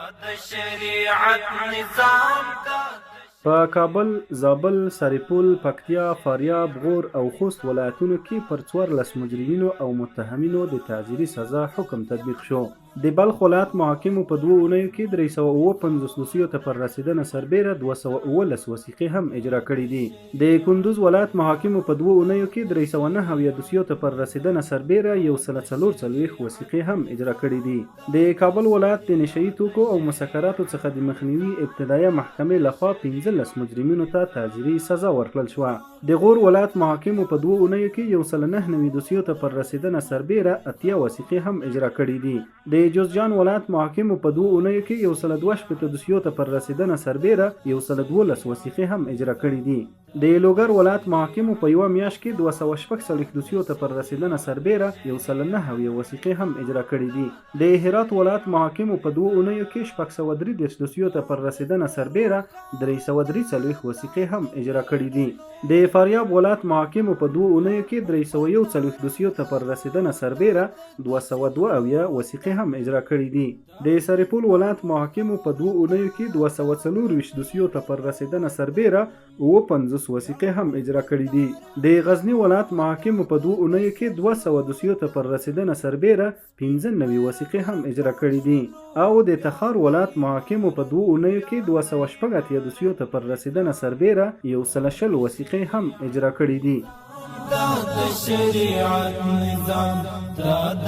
د شریعت نظام دا. په کابل، زابل، سرپل، پکتیا، فاریاب، غور او خوست ولایتونو کې پر 14 مجرمینو او متهمینو د تعزیري سزا حکم تطبیق شو. د بلخ ولایت محاکمو په دوو اونیو کې 357 دوسیو ته پر رسېدنه سربېره 217 وثیقې هم اجرا کړې دي. د کندوز ولایت محاکمو په دوو اونیو کې 379 دوسیو ته پر رسېدنه سربېره 144 وثیقې هم اجرا کړې دي. د کابل ولایت د نشه یي توکو او مسکراتو څخه د مخنیوي ابتدایه محکمې لخوا 15 مجرمینو ته تعزیري سزا ورکړل شوه. د غور ولایت محاکمو په دوو اونیو کې 199 دوسیو ته پر رسېدنه سربېره 80 وثیقې هم اجرا کړې دي. د جوزجان ولایت محاکمو په دوو اونیو کې 162 دوسیو ته پر رسېدنه سربېره 112 وثیقې هم اجرا کړې دي. د لوګر ولایت محاکمو په یوه میاشت کې 246 دوسیو ته پر رسېدنه سربېره 179 وثیقې هم اجرا کړې دي. د هرات ولایت محاکمو په دوو اونیو کې 633 دوسیو ته پر رسېدنه سربېره 343 وثیقې هم اجرا کړې دي. د فاریاب ولایت محاکمو په دوو اونیو کې 341 دوسیو ته پر رسېدنه سربېره 272 وثیقې هم اجرا کړې دي. د سرپل ولایت محاکمو په دوو اونیو کې 224 دوسیو ته پر رسېدنه سربېره 57 وثیقې هم اجرا کړې دي. د غزني ولایت محاکمو په دوو اونیو کې 200 دوسیو ته پر رسېدنه سربېره 95 وثیقې هم اجرا کړې دي او د تخار ولایت محاکمو په دوو اونیو کې 286 دوسیو ته پر رسېدنه سربېره 120 وثیقې هم اجرا کړې دي. دا د شریعت نظام دا د.